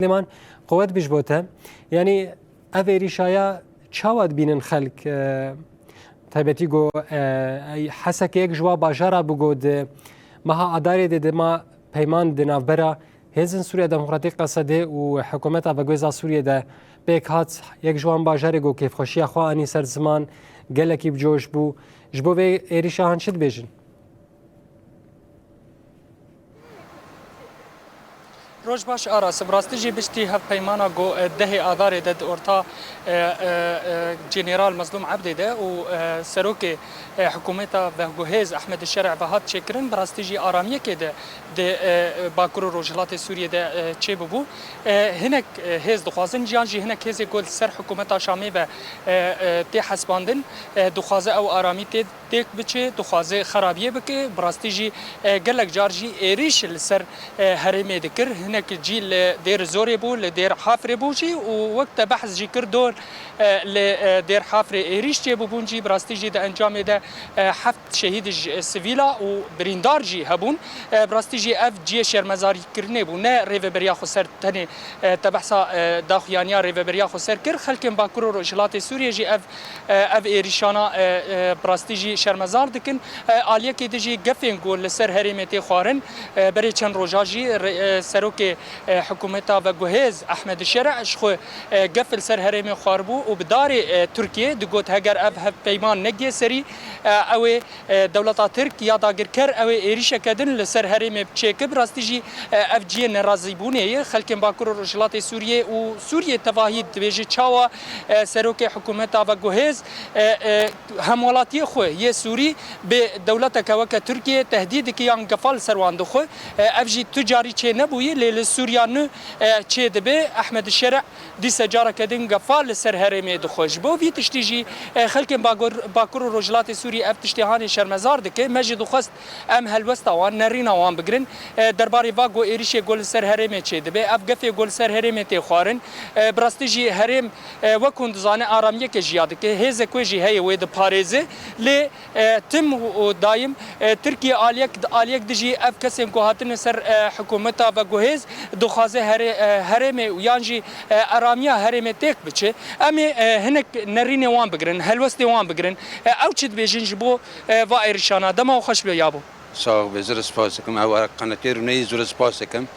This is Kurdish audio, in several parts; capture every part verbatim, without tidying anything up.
Silêman, qewet bî ji bo te. Yanî ev êrîşa ya çawa dibînin xelk? E, taybetî ku, e, ey Hesekê yek ji wan bajara bû ku di meha Adarê de dema peyman di navbera Hêzên Sûriya Demokratîk, Qesedê, û hikûmeta veguhêza Sûriyê de pêk hat, yek ji wan bajarê ku kêfxweşiya xwe anî ser ziman, gelekî bi coş bû. Ji bo vê êrîşa han çi dibêjin? Roj baş Aras, bi rastî jî piştî hevpeymana ku, e, dehê Adarê de di orta, e, e, e, General Mezlûm Ebdê de û, e, serokê, e, hikûmeta veguhêz Ehmed Şerî ve hat çêkirin, bi rastî jî aramiyekê de di, e, e, Bakur û Rojhilatê Sûriyê de, e, çêbibû. E, hinek, e, hêz dixwazin, yan jî hinek hêzê ku li ser hikûmeta Şamê ve, e, e, tê hesbandin, e, dixwaze ew aramî tê têk biçe, dixwaze xerabiyê bike. Bi rastî jî, e, gelek car jî êrîş li ser, e, herêmê dikir. Hinek cî li Dêr Zorê bû, li Dêr Hafrê bû jî û wek te behs jî kir dor, e, li, e, Dêr Hafrê êrîş çêbûbûn jî. Bi rastî jî di encamê de, e, heft şehîd ji sivîla û birîndar jî hebûn. E, bi rastî jî ev cihê şermezarîkirinê bû. Ne Rêveberiya Xweser tenê, e, te behsa, e, daxuyaniya Rêveberiya Xweser kir. Xelkên Bakur û Rojhilatê Sûriyê jî ev e, ev êrîşana, e, e, bi rastî jî şermezar dikin. E, aliyekê din jî gefên ku li ser herêmê tê xwarin, e, berê çend roja jî re-, e, serokê, e, hikûmeta veguhêz Ehmed Şerî ji xwe, e, gef li ser herêmê xwaribû û bi darê, e, Tirkiyê digot, heger ev hevpeyman negiye serî, e, ew ê, e, dewleta Tirk ya dagirker ew ê êrîşeke din li ser herêmê çêke. Bi rastî jî, e, ev cihê nerazîbûnê ye. Xelkên Bakur û Rojhilatê Sûriyê û Sûriyê tevahî dibêje çawa, e, serokê hikûmeta veguhêz, e, e, hemwelatiyê xwe yê Sûrî bi dewleteke weke Tirkiye tehdîd dike yan gefa li ser wan dixwe. E, ev jî tu carî çê nebûye, lê li Sûriya nû, e, çê dibe. Ehmed Şerî dîse careke din gefa li ser herêmê dixwe. Ji bo vî tiştî jî, e, xelkên Bakur, Bakur û Rojhilatê Sûriyê ev tiştê hanê şermezar dike. Me jî dixwest em helwesta wan, nerîna wan bigirin. E, derbarê va ku êrîşê ku li ser herêmê çêdibe, ev gefê ku li ser herêmê tê xwarin, e, bi rastî jî herêm, e, wek hûn dizane aramiyeke jiya dike. Hêzek wê jî heye wê diparêze. Lê, e, tim û, û daîm, e, Tirkiye aliyek, aliyek dijî ev kesên ku hatine ser, e, hikûmeta veguhêz dixwaze herê-, e, herêmê û yan jî, e, aramiya herêmê têk biçe. Em ê, e, hinek nerînê wan bigirin, helwestê wan bigirin. E, ew çi dibêjin ji bo, e, va êrîşana? Dema we xweş be yabo. Sax be, zor spas dikim. Ew qenatê rûneyî zor spas dikim.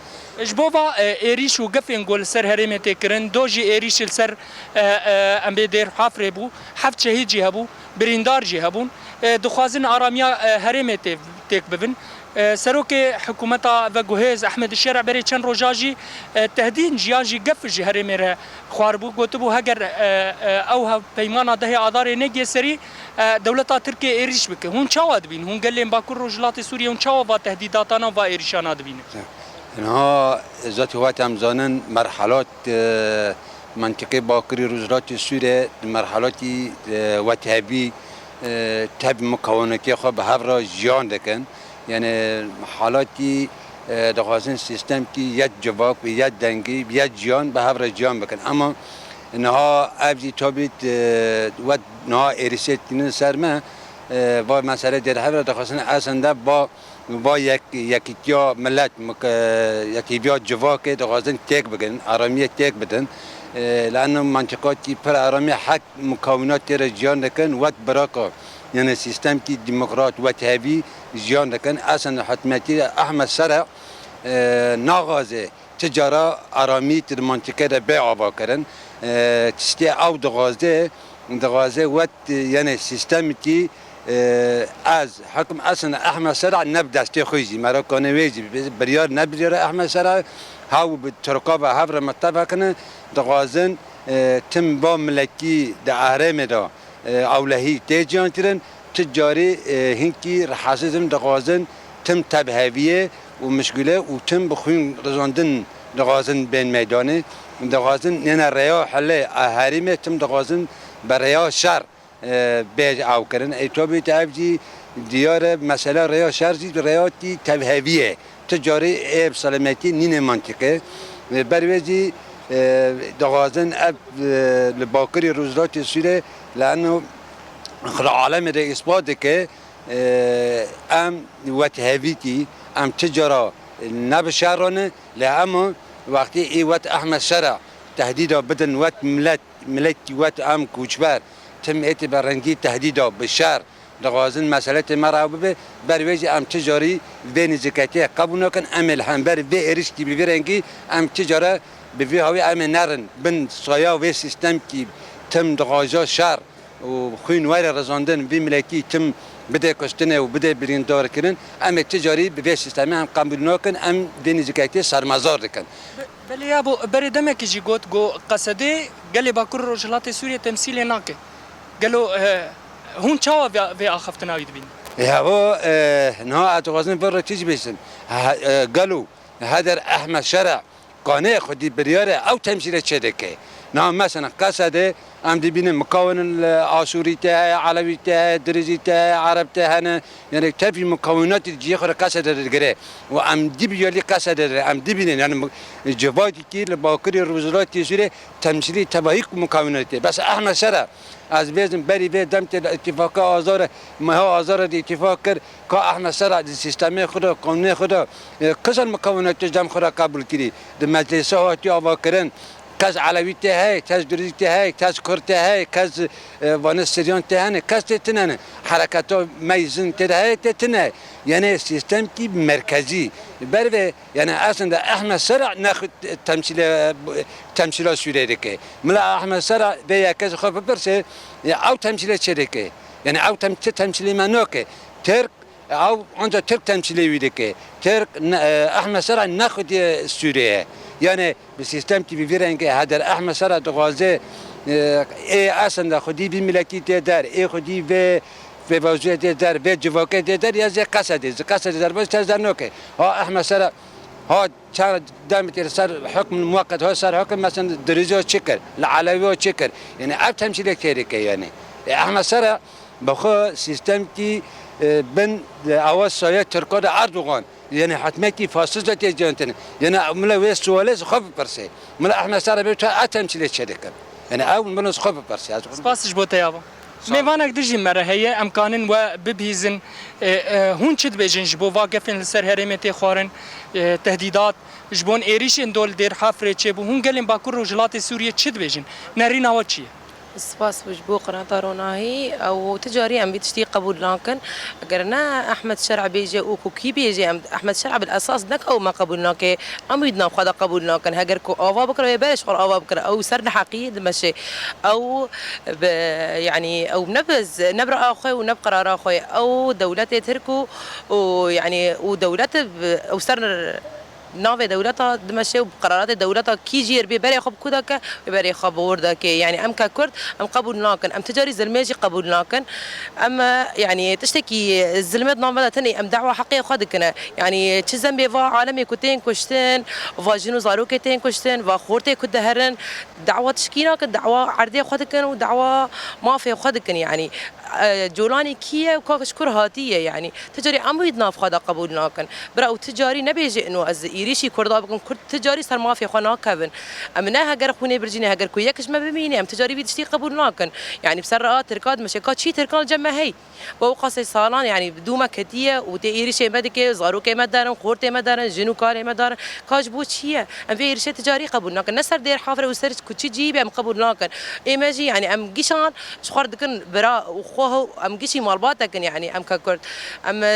Ji bo va, e, êrîş û gefên ku li ser herêmê tê kirin, do jî êrîş li ser, e, e, em bê Dêr Hafrê bû, heft şehîd jî hebû, birîndar jî hebûn. E, dixwazin aramiya, e, herêmê tê, têk bibin. E, serokê hikûmeta veguhêz Ehmed Şerî berê çend roja jî, e, tehdîn jî yan jî gef ji herêmê re xwaribû. Gotibû, heger, e, e, ew hev-, peymana dehê Adarê negiye serî, e, dewleta Tirkiye êrîş bike. Hûn çawa dibîn? Hûn gelên Bakur Rojhilatê Sûriyê, hûn çawa va tehdîdatana, va êrîşana dibînin? Niha zat wet em zanin merhelat, e, mentiqê Bakurê Rojhilatê Sûriyê di merhelatî, e, wethevî, e, tev mukawinetê xwe bi hev re jiyan dikin. Yani halatî, e, dixwazin sîstemkî yek civak, bi yek dengî, bi yek ciyan, bi hev re ciyan bikin. Ema niha ev jî tabî, e, wet niha êrîşê tînin ser me, e, va mesele Dêr Hafrê dixwazin esende ba, ba yek, yekîtiya millet, mik-, e, yekîtiya civakê dixwazin têk bikin, aramiyê têk bidin. E, li eno mentiqatî pir aramî hek mukawinat tê re ciyan dikin, wet biraka, yani sîstemkî demokrat, wethevî jiyan dikin. Eslên hikûmetî Ehmed Şerî, e, naxwaze ti cara aramî di mantîqê de bê avakirin. E, tiştê ew dixwaze, dixwaze wet, yani sîstemkî, e, ez, hikûm eslên Ehmed Şerî ne bi destê xwe jî, merokane wê jî, biryar ne biryara Ehmed Şerî, hew bi Tirka ve hev re mitefeqin, dixwazin, e, tim ba miletî di herêmê de e, ewlehî tê ciyankirin, tu carî, e, hinkî rehasizm dixwazin, tim tevheviyê û mişgule û tim bi xwîn rizandin dixwazin bên meydanê, dixwazin nêne rêya helê a herîmê, tim dixwazin bi rêya şer, e, bê ew kirin. Ê tabî tu ev jî diyar e, mesela rêya şer jî rêyatî tevheviyê. Ti carî ê bi selametî nîne mantîqê. Ber wê jî, e, dixwazin ev, e, li Bakurê Rojhilatê Sûriyê li eno xwe li alemê de îspat dike, e, em wet hevîtî, em ti cara ne bi şer re ne, lê em Wextê ê wet Ehmed Şera tehdîda bidin, wet milet, miletî wet em koçber, tim ê tê be rengî tehdîda bi şer, dixwazin meseletê me rew bibe, ber wê jî em ti carî vê nêzîketiyê qebûl nakin, em ê li hember vê êrişkî bi vî rengî, em ti care bi vî hawî em ê nerin bin saya vê sîstemkî tim dixwaza şer û xwîn were rizandin vî miletî tim bide kuştinê û bide birîndarkirin, em ê ti carî bi vê sîstemê em qebûl nakin, em vê nêzîketiyê şermezar dikin. Be-, belê ya bo, berê demekî jî got, got, Qesedê gelê Bakur Rojhilatê Sûriyê temsîlê nake. Gelo, e, hûn çawa vê, vê axaftina wî dibînin? E, hevo, e, niha ez dixwazim vê re tî jî bêjim. He, e, gelo Heder Ehmed Şera kanê xwedî biryare ew temsîlê çê dike. Niha mesela Qesedê em dibînin mukawinin li Aşûrî te heye, Elewî te heye, Dirîzî te heye, Ereb te hene. Yani tevî mukawinatî cihê xwe re Qesedê re digire. Û em dî bi yalî Qesedê re em dibînin. Yani mu-, civakî kî li Bakurê Rojhilatê Sûriyê temsîlî tevahî mukawinatê. Bes Ehmed Şera, ez bêjim berî vê dem tê li îtîfaka Azarê, meha Azarê de îtîfak kir. Ka Ehmed Şera di sîstemê xwe de, qanûnê xwe de, e, kişan mukawinatê dem xwe re qebûl kirî. Di meclîsê hatî avakirin. Kes Elewî tê hey, kes Dirîzî tê hey, kes Kurd tê hey, kes, e, vanê Siryan tê hene, kes tê tine ne. Hereketa me yî jin tê de heye, tê tine. Yani sîstemkî merkezî. Ber vê, yani aslında Ehmed Şera ne xwe temsîle, temsîla Sûriyê dike. Mila Ehmed Şera vê yeke ji xwe bipirse, ya ew temsîle çê dike. Yani ew tem-, çi temsîlê me nake. Tirk Ew anca Tirk temsîlê wî dike. Tirk ne, e, Ehmed Şera nexwediye Sûriye. Yani bi sîstemkî bi vî rengê Heder Ehmed Şera dixwaze, e, ê aslında xwedî vî miletî tê der, ê xwedî vê pêvajoyê tê der, vê civakê tê der, ya zê Qesedê, zê Qesedê derbas tez der noke. Ha Ehmed Şera, ha çar demê tê li ser hukm muweqqet, ha ser hukm mesela Dirîzî çi kir, li Elewî çi kir. Yani ev temsîlê tê dike yani. E, Ehmed Şera Bi xwe sîstemkî, e, bin, e, ewa saye Tirka de Erdogan, yani hikmekî faşîst de tê ciyantin. Yani mila wê sualê ji xwe bipirse. Mila Ehmed Sara bê tu a temsîlê çê dikin. Yani ew mila ji xwe bipirse. Ez Spas ji bo te yabo. Sağ ol. Mêvanek dijî me re heye, em kanin we bibihîzin. E, e, hûn çi dibêjin ji bo va gefên li ser herêmê tê xwarin, e, tehdîdat, ji bo êrîşên dol dêr Hefrê çêbû? Hûn gelên Bakur Rojhilatê Sûriyê çi dibêjin? Nerîna we çi ye? Spas ji bo qirata ronahî. Ew ti carî em vî tiştî qebûl nakin. Eger ne Ehmed Şer'a bêje û ku kî bêje, em Ehmed Şer'a bil esas nek ew me qebûl nake. Em wî di nav xwe de qebûl nakin. Heger ku ava bikire, wê berê ji xwe re ava bikire. Ew ser neheqî dimeşe. Ew bi, yanî ew ne bi z-, ne bi raa xwe û ne bi qirara xwe. Ew dewletê Tirk û, û yanî û dewlet bi, ew ser navê dewleta dimeşe û bi qeraratê dewleta kî jî yê bê berê xwe bi ku de ke, wê berê xwe bi wir de ke. Yanî em ke Kurd, em qebûl nakin. Em ti carî zilmê jî qebûl nakin. Em, e, yanî tiştekî zilmê di nav me de tenê em dawa heqê xwe dikine. Yanî çi zembê va alemê ku tên kuştin, va jin û zarokê tên kuştin, va xortê ku diherin, dawa tişkî nakin, dawa erdê xwe dikin û dawa mafê xwe dikin. Yanî, e, colanî kî ye û ka ji kur hatiye? Yanî ti carî em wî di nav xwe de qebûl nakin. Bira û ti carî nebêje ino ez êrîşî Kurda bikim, Kurd ti carî ser mafê xwe nakevin. Em ne heger xwînê bircîne, heger ku yek ji me bimîne, em ti carî vî tiştî qebûl nakin. Yanî bi ser raa Tirka dimeşe, ka çî Tirkan li cem me hey? Bo ew qasê salan, yanî bi dû me ketiye û tê êrîşê me dike, zarokê me derin, xortê me derin, jin û karê me derin. Ka ji bo çi ye? Em vê êrîşê ti carî qebûl nakin. Ne ser dêr Hefrê û ser ku çi cî be em qebûl nakin. Ê me jî, yanî em gişan ji xwe re dikin bira û xwe hew, em gişî malbatek in, yanî em ke Kurd. Em, e,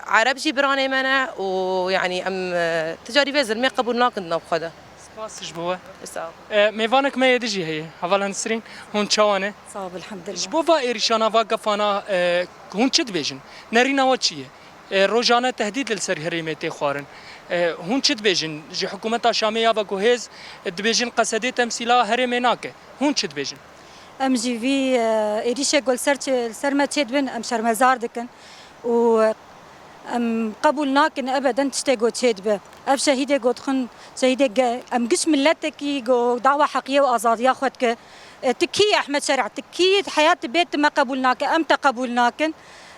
Ereb jî biranê me ne û yanî em, e, ti carî vê zilmê qebûl nakin di nav xwe de. Spas ji bo we. Sağ ol. E, mêvanek me yê dijî heye. Hevala Nisrîn, hûn çawa ne? Sağ ol, elhamdülillah. Ji bo va êrîşana va gefana, e, hûn çi dibêjin? Nerîna we çi ye? E, rojane tehdîd li ser herêmê tê xwarin. E, hûn çi dibêjin? Ji hikûmeta Şamê ya ve ku hêz, e, dibêjin Qesedê temsîla herêmê nake. Hûn çi dibêjin? Em jî vî, e, êrîşê ku li ser çê-, li ser me çêdibin, em şermezar dikin û em qebûl nakin ebeden tiştê ku çêdibe. Ev şehîdê ku dixin, şehîdê ge-, em giş miletekî ku dawa heqiyê û azadiya xwe dike. E, tu kî yî Ehmed Şer'a? Tu kî yî? Heyat tu bê tu me qebûl nake, em te qebûl nakin.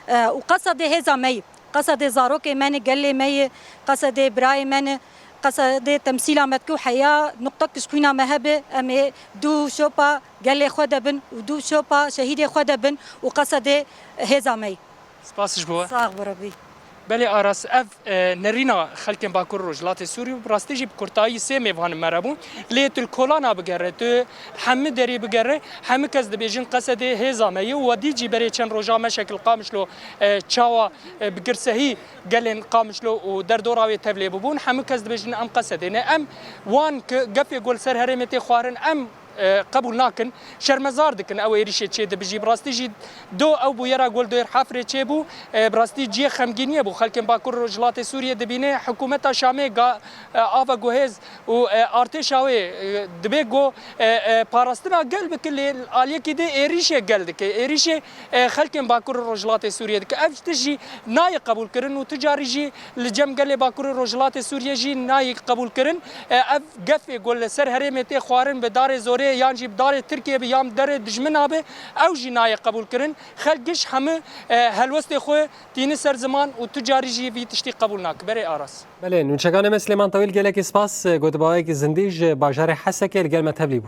E, û Qesedê hêza me yî. Qesedê zarokê me ne, gelê me ye, Qesedê birayê me ne, Qesedê temsîla me dike û heya nuqtek ji xwîna me hebe, em ê dû şopa gelê xwe de bin û dû şopa şehîdê xwe de bin û Qesedê hêza me ye. Spas ji bo we. Sax bi Rebî. Belê Aras, ev e, nerîna xelkên Bakur Rojhilatê Sûrî bi rastî jî bi kurtayî sê mêvan me re bûn. Lê tu li kolana bigere, tu hemî derê bigere, hemî kes dibêjin Qesedê hêza me ye û we dît jî berê çend roja me şekil Qamişlo e, çawa e, bi girsehî gelên Qamişlo û derdora wê tevlê bibûn. Hemî kes dibêjin em Qesedê ne. Em wan ku gefê ku li ser herêmê tê xwarin em e, qebûl nakin, şermezar dikin ew êrîşê çê dibijî. Bi rastî jî do ew bûyera ku li Dêr Hefrê çêbû, e, bi rastî cihê xemgîniyê bû. Xelkên Bakur Rojhilatê Sûriyê dibîne hikûmeta Şamê ga, e, ava guhêz û, e, artêşa wê, e, dibê ku, e, e, parastina gel bike, lê aliyekî dê êrîşê gel dike. Êrîşê, e, xelkên Bakur Rojhilatê Sûriyê dike. Ev tişt jî nayê qebûlkirin û tu carî jî li cem gelê Bakurê Rojhilatê Sûriyê jî nayê qebûlkirin. E, ev gefê ku li ser herêmê tê xwarin bi darê zorê yan jî bi darê Tirkiyê bi yan bi darê dijmina bi, ew jî nayê qebûlkirin. Xelk giş hemû, e, helwestê xwe tîni ser ziman û tu carî jî vî tiştî qebûl nake. Berê Aras. Belê, nûçeganê me Silêman Tewîl, gelekî spas, e, gotibawayekî zindî ji bajarê Hesekê li gel me tevlî bû.